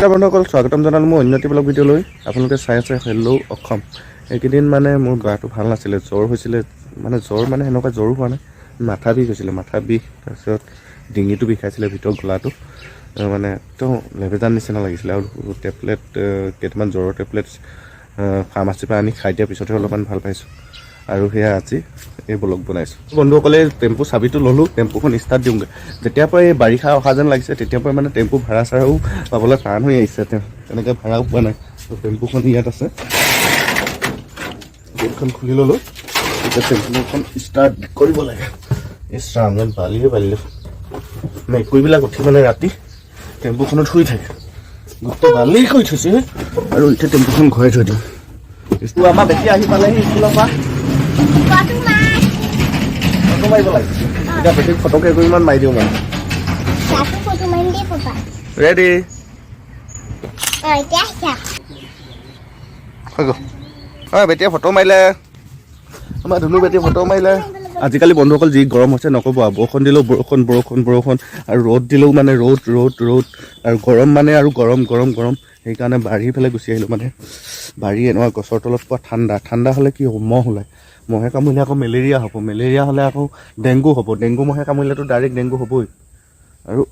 নমস্কাৰ বন্ধুসকল, স্বাগতম জনালোঁ মোৰ অন্য এটি ব্লগ ভিডিঅ'লৈ। আপোনালোকে চাই আছে হেল্ল' অসম। এইকেইদিন মানে মোৰ গাটো ভাল নাছিলে, জ্বৰ হৈছিলে। মানে জ্বৰ মানে সেনেকুৱা জ্বৰো হোৱা নাই, মাথা বিষ হৈছিলে। মাথা বিষ, তাৰপিছত ডিঙিটো বিষাইছিলে, ভিতৰৰ গলাটো মানে একদম লেবেজান নিচিনা লাগিছিলে। আৰু টেবলেট কেইটামান জ্বৰৰ টেবলেট ফাৰ্মাচীৰ পৰা আনি খাই দিয়াৰ পিছতহে অলপমান ভাল পাইছোঁ। আৰু সেয়া আজি এই ব্লগ বনাইছোঁ। বন্ধুসকলে, টেম্পু চাবিটো ল'লোঁ, টেম্পুখন ষ্টাৰ্ট দিওঁগৈ। যেতিয়াৰ পৰা এই বাৰিষা অহা যেন লাগিছে, তেতিয়াৰ পৰা মানে টেম্পু ভাড়া চাড়াও পাবলৈ টান হৈ আহিছে। তেনেকৈ ভাড়াও পোৱা নাই। তো টেম্পুখন ইয়াত আছে, গেটখন খুলি ল'লোঁ। এতিয়া টেম্পুখন ষ্টাৰ্ট কৰিব লাগে। এই ৰাম, ইয়াত বালিয়ে বালি দেখোন। মেকুৰীবিলাক উঠি মানে ৰাতি টেম্পুখনত শুই থাকে, গোটেই বালি কৰি থৈছে। আৰু এতিয়া টেম্পুখন ঘূৰাই থৈ দিওঁ। আমাৰ বেটি আহি পালেহি স্কুলৰ পৰা। ফটো মাৰিব লাগে এতিয়া বেটিক। ফটো কেইকপিমান মাৰি দিওঁ মানে। ৰেডি হৈ গ'ল। হয়, বেটিয়ে ফটো মাৰিলে। আমাৰ ধুনু বেটিয়ে ফটো মাৰিলে। আজিকালি বন্ধুসকল, যি গৰম হৈছে নক'ব আৰু। বৰষুণ দিলেও বৰষুণ, বৰষুণ, বৰষুণ আৰু ৰ'দ দিলেও মানে ৰ'দ, ৰ'দ, ৰ'দ আৰু গৰম, মানে আৰু গৰম, গৰম, গৰম। সেইকাৰণে বাৰীৰ ফালে গুচি আহিলোঁ। মানে বাৰী এনেকুৱা গছৰ তলত পোৱা ঠাণ্ডা। ঠাণ্ডা হ'লে কি হ'ব? মহ ওলায়। মহে কামুৰিলে আকৌ মেলেৰিয়া হ'ব, মেলেৰিয়া হ'লে আকৌ ডেংগু হ'ব, ডেংগু মহে কামুৰিলেতো ডাইৰেক্ট ডেংগু হ'বই। আৰু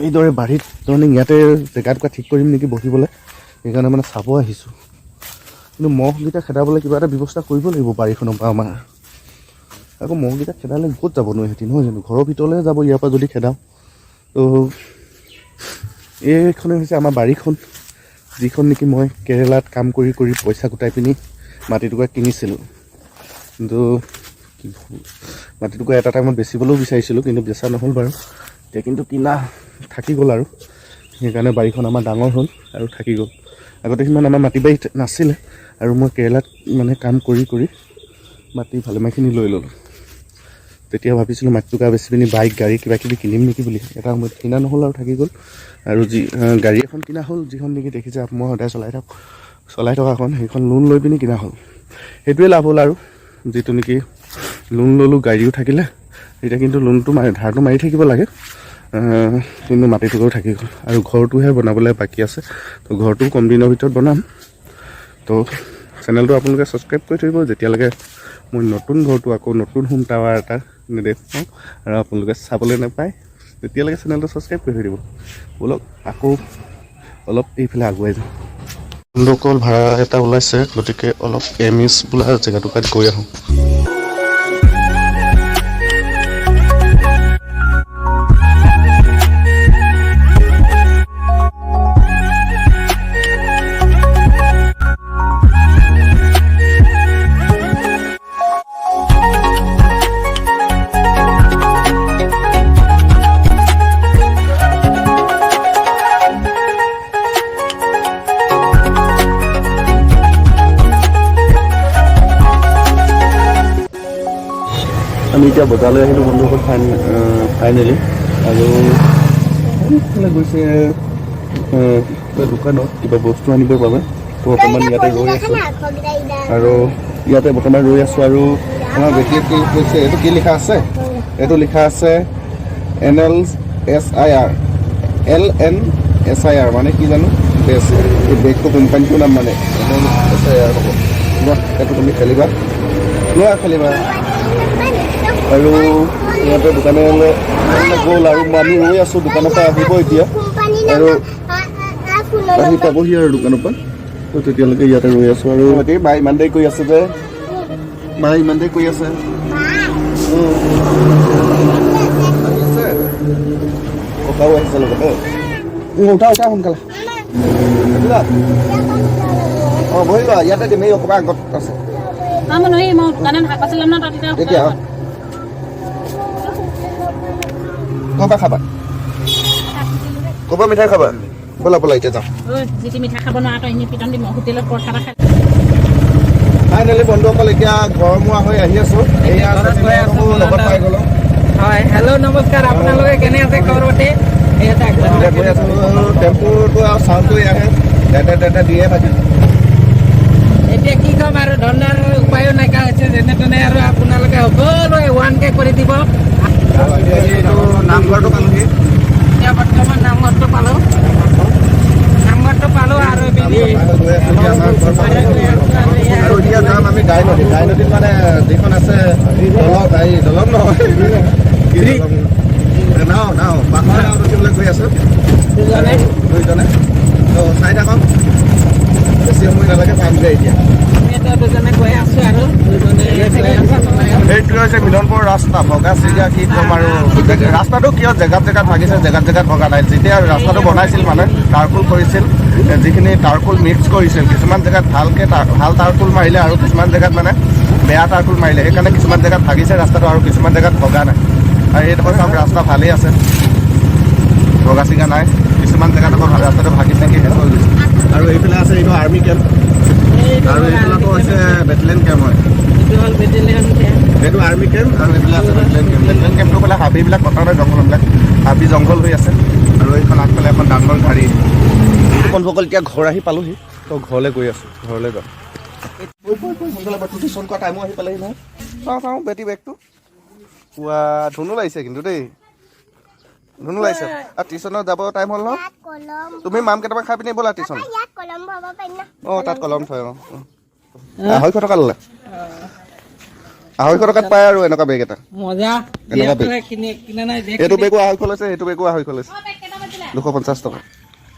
এইদৰে বাৰীত তাৰমানে ইয়াতে জেগা টুকুৰা ঠিক কৰিম নেকি বহিবলৈ, সেইকাৰণে মানে চাব আহিছোঁ। কিন্তু মহকেইটা খেদাবলৈ কিবা এটা ব্যৱস্থা কৰিব লাগিব বাৰীখনৰ পৰা আমাৰ। আকৌ মহকেইটা খেদালে ক'ত যাব নো ইহঁতি, নহয় জানো? ঘৰৰ ভিতৰলৈহে যাব ইয়াৰ পৰা যদি খেদাওঁ। তো এইখনে হৈছে আমাৰ বাৰীখন, যিখন নেকি মই কেৰেলাত কাম কৰি কৰি পইচা গোটাই পিনি মাটি টুকুৰা কিনিছিলোঁ। কিন্তু কি মাটি টুকুৰা এটা টাইমত বেচিবলৈও বিচাৰিছিলোঁ, কিন্তু বেচা নহ'ল বাৰু। এতিয়া কিন্তু কিনা থাকি গ'ল আৰু সেইকাৰণে বাৰীখন আমাৰ ডাঙৰ হ'ল আৰু থাকি গ'ল। আগতে সিমান আমাৰ মাটি বাৰী নাছিলে আৰু মই কেৰেলাত মানে কাম কৰি কৰি মাটি ভালেমানখিনি লৈ ল'লোঁ। তেতিয়া ভাবিছিলোঁ মাটি টুকুৰা বেচি পিনি বাইক, গাড়ী কিবা কিবি কিনিম নেকি বুলি। এটা সময়ত কিনা নহ'ল আৰু থাকি গ'ল। আৰু যি গাড়ী এখন কিনা হ'ল, যিখন নেকি দেখিছে মই সদায় চলাই থাকোঁ, চলাই থকাখন, সেইখন লোন লৈ পিনি কিনা হ'ল। সেইটোৱে লাভ হ'ল আৰু যিটো নেকি লোন ল'লোঁ, গাড়ীও থাকিলে। এতিয়া কিন্তু লোনটো মাৰি, ধাৰটো মাৰি থাকিব লাগে, কিন্তু মাটি টুকুৰাও থাকি গ'ল আৰু ঘৰটোহে বনাবলৈ বাকী আছে। তো ঘৰটোও কম দিনৰ ভিতৰত বনাম। তো চেনেলটো আপোনালোকে ছাবস্ক্ৰাইব কৰি থৈ দিব। যেতিয়ালৈকে মই নতুন ঘৰটো আকৌ নতুন হোম টাৱাৰ এটা নেদেখুৱাওঁ আৰু আপোনালোকে চাবলৈ নাপায়, তেতিয়ালৈকে চেনেলটো ছাবস্ক্ৰাইব কৰি থৈ দিব। ব'লক, আকৌ অলপ এইফালে আগুৱাই যাওঁ। বন্ধুসকল, ভাড়া এটা ওলাইছে, গতিকে অলপ এম ইছ বোলা জেগাটুকুৰাত গৈ আহোঁ। আমি এতিয়া বজাৰলৈ আহিলোঁ বন্ধুসকল, ফাইনেলি। আৰু এইফালে গৈছে কিবা দোকানত কিবা বস্তু আনিবৰ বাবে। তো অকণমান ইয়াতে ৰৈ আছোঁ আৰু ইয়াতে বৰ্তমান ৰৈ আছোঁ। আৰু আমাৰ বেটিয়ে কি কৈছে? এইটো কি লিখা আছে? এইটো লিখা আছে NLSIR, LNSIR, মানে কি জানো। বেছ, এই বেগটো কোম্পানীটোৰ নাম মানে NLSIR হ'ব। লোৱা, এইটো তুমি খেলিবা, লোৱা, খেলিবা। আৰু সিহঁতে দোকানলৈ গ'ল আৰু আমি ৰৈ আছোঁ। দোকানৰ পৰা আহিব এতিয়া আৰু আহি পাবহি আৰু দোকানৰ পৰা। তো তেতিয়ালৈকে ইয়াতে ৰৈ আছোঁ। আৰু এতিয়া মায়ে ইমান দেৰি কৰি আছে যে, মায়ে ইমান দেৰি কৰি আছে। আহিছে, ককাও আহিছে লগতে। উঠা, উঠা সোনকালে। উঠিলা? অঁ, বহি লোৱা। ইয়াতে দিম, এই অকণমান আগত আছে। এতিয়া ক'ৰ পৰা খাবা? ক'ৰ পৰা মিঠাই খাবা? ব'লা, ব'লা, এতিয়া যাওঁ। যিটি মিঠাই খাব নোৱাৰা তই, এনেই পিটন দিম। হোটেলত পৰঠা এটা খাই। ফাইনেলি বন্ধুসকল, এতিয়া ঘৰমুৱা হৈ আহি আছো। এয়া লগত পাই গ'লো। হয়, হেল্ল', নমস্কাৰ। আপোনালোকে কেনে আছে খবৰ পাতি? এতিয়া গৈ আছো। টেম্পুটো আৰু চাউণ্ডটো আহে, ডেটে ডেটে দিয়ে থাকে। এতিয়া কি ক'ম আৰু, ধৰণৰ উপায়ো নাইকিয়া হৈছে। যেনে তেনে আৰু আপোনালোকে সকলোৱে 1K কৰি দিব। এইটো নামঘৰটো পালোহি। এতিয়া বৰ্তমান নামঘৰটো পালোঁ। এতিয়া আমাৰ ঘৰ পালোহি। আৰু এতিয়া যাম আমি গাই নদী। গাই নদীত মানে যিখন আছে দলং, এই দলং নহয়, কি দলং? নাও, নাও, বাঁহৰ নাওত উঠিবলৈ গৈ আছো দুজনে। দুইজনে। তো চাই থাকক, বেছি সময় নালাগে, পামগৈ এতিয়া। আমি এতিয়া দুজনে গৈ আছো আৰু দুজনে গৈ আছো। এইটো হৈছে মিলনপুৰ ৰাস্তা, ভগা চিগা কি ক'ম আৰু। ৰাস্তাটো কিয় জেগাত জেগাত ভাগিছে, জেগাত জেগাত ভগা নাই। যেতিয়া ৰাস্তাটো বনাইছিল মানে তাৰকোল কৰিছিল, যিখিনি তাৰকোল মিক্স কৰিছিল, কিছুমান জেগাত ভালকে ভাল তাৰকোল মাৰিলে আৰু কিছুমান জেগাত মানে বেয়া তাৰকোল মাৰিলে। সেইকাৰণে কিছুমান জেগাত ভাগিছে ৰাস্তাটো আৰু কিছুমান জেগাত ভগা নাই। আৰু এইডোখৰ চাওক, ৰাস্তা ভালেই আছে, ভগা চিগা নাই। কিছুমান জেগাত আকৌ ৰাস্তাটো ভাগিছে কি শেষ হৈ গৈছে। আৰু এইফালে আছে এইটো আৰ্মি কেম্প আৰু এইফালে আকৌ হৈছে বেটেলিয়ন কেম্প হয়। এইটো হ'ল বেটেলিয়ন কেম্প। এইটো আৰ্মি কেম্প আৰু এইফালে আছে বেটেলিয়ন কেম্প। বেটেলিয়ন কেম্পটোৰ ফালে হাবিবিলাক কটা নাই, জংঘলবিলাক হাবি জংঘল হৈ আছে। আৰু এইখন আগফালে এখন ডাঙৰ গাড়ী। বন্ধুসকল, এতিয়া ঘৰ আহি পালোহি, তো ঘৰলৈ গৈ আছোঁ, ঘৰলৈ যাম। বৈ বৈ বৈ, সোনকালে বৈ, তোৰ টিউচন কৰা টাইমো আহি পালেহি নহয়। চাওঁ চাওঁ বেটি বেগটো। পুৱা ধুনু লাগিছে কিন্তু দেই, ধুনু লাগিছে। আৰু টিউচনত যাব টাইম হ'ল নহয়। ইয়াত কলম। তুমি মাম কেইটামান খাই পিনি ব'লা টিউচন। ইয়াত কলম ভৰাব পাৰিম না? অঁ, তাত কলম থয়। অঁ অঁ, 250 টকা ল'লে। 250 টকাত পায় আৰু এনেকুৱা বেগ এটা। মজা। এনেকুৱা বেগ। কিনে কিনা নাই বেগ। এইটো বেগো 250 লৈছে, সেইটো বেগো 250 লৈছে, 250 টকা।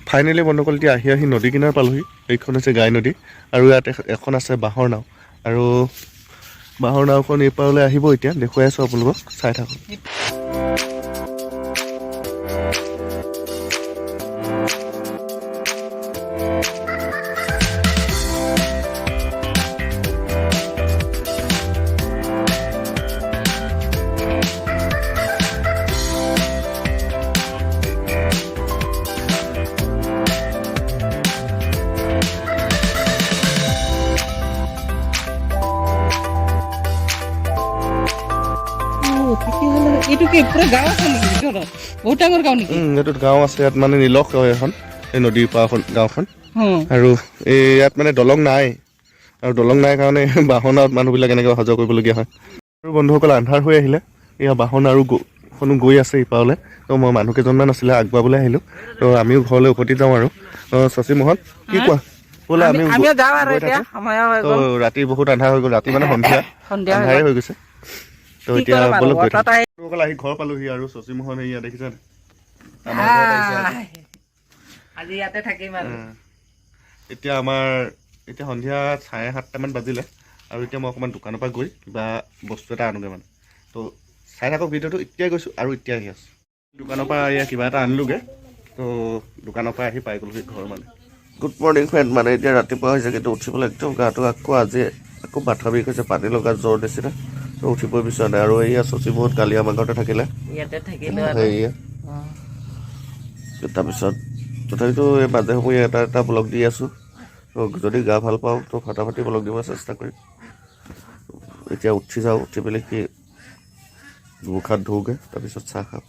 ফাইনেলি বন্ধুসকল, এতিয়া আহি আহি নদী কিনাৰ পালোহি। এইখন হৈছে গাই নদী আৰু ইয়াত এখন আছে বাঁহৰ নাও আৰু বাঁহৰ নাওখন এইপাৰলৈ আহিব। এতিয়া দেখুৱাই আছোঁ আপোনালোকক, চাই থাকক। তেতিয়াহ'লে এইটো কি পুৰা গাঁও আছে নেকি ভিতৰত? বহুত ডাঙৰ গাঁও নেকি? এইটোত গাঁও আছে ইয়াত, মানে নিলখ হয় এখন এই নদীৰ পাৰখন গাঁওখন। আৰু এই ইয়াত মানে দলং নাই আৰু দলং নাই কাৰণে বাঁহৰ নাৱত মানুহবিলাক এনেকৈ অহা যোৱা কৰিবলগীয়া হয়। আৰু বন্ধুসকল, আন্ধাৰ হৈ আহিলে। এয়া বাহন আৰু খনো গৈ আছে ইপাৰলৈ। তো মই মানুহ কেইজনমান আছিলে, আগবঢ়াবলৈ আহিলোঁ। তো আমিও ঘৰলৈ উভতি যাওঁ আৰু। শশী মোহন, কি কোৱা? ব'লা আমি আমিও যাওঁ আৰু গৈ এতিয়া থাকোঁ। সময় হৈ তো গ'ল। ৰাতি বহুত আন্ধাৰ হৈ গ'ল, ৰাতি মানে সন্ধিয়া। সন্ধিয়া হৈ আন্ধাৰে গ'ল। হৈ গৈছে। তো কি এতিয়া কৰিম আৰু, ব'লক গৈ অট'ত থাকোঁ। আহি বন্ধুসকল, আহি ঘৰ পালোহি আৰু শশী মোহন এয়া দেখিছা নাই? আমাৰ ঘৰত আহিছে আজি। আজি ইয়াতে থাকিম আৰু। এতিয়া আমাৰ এতিয়া সন্ধিয়া 7:30মান বাজিলে আৰু এতিয়া মই অকণমান দোকানৰ পৰা গৈ কিবা বস্তু এটা আনোগৈ মানে। তো চাই থাকক ভিডিঅ'টো। এতিয়াই গৈছোঁ আৰু এতিয়া আহি আছোঁ দোকানৰ পৰা। এয়া কিবা এটা আনিলোগৈ। তো দোকানৰ পৰা আহি পাই গ'লোগৈ ঘৰ মানে। গুড মৰ্ণিং ফ্ৰেণ্ড, মানে এতিয়া ৰাতিপুৱা হৈছে, কিন্তু উঠিবলৈ একদম গাটো আকৌ আজি আকৌ মাথা বিষ হৈছে, পানী লগা জ্বৰ নিচিনা। তো উঠিবই বিচৰা নাই। আৰু এইয়া শশী বহুত কালি আমাৰ ঘৰতে থাকিলে। ইয়াতে থাকিলো আৰু। সেয়া, তাৰপিছত তথাপিতো এই মাজে সময়ে এটা এটা ব্লগ দি আছোঁ। তো যদি গা ভাল পাওঁ তো ফাটাফাটি ব্লগ দিব চেষ্টা কৰিম। এতিয়া উঠি যাওঁ, উঠি পেলাই কি মুখ হাত ধুওঁগৈ, তাৰপিছত চাহ খাম।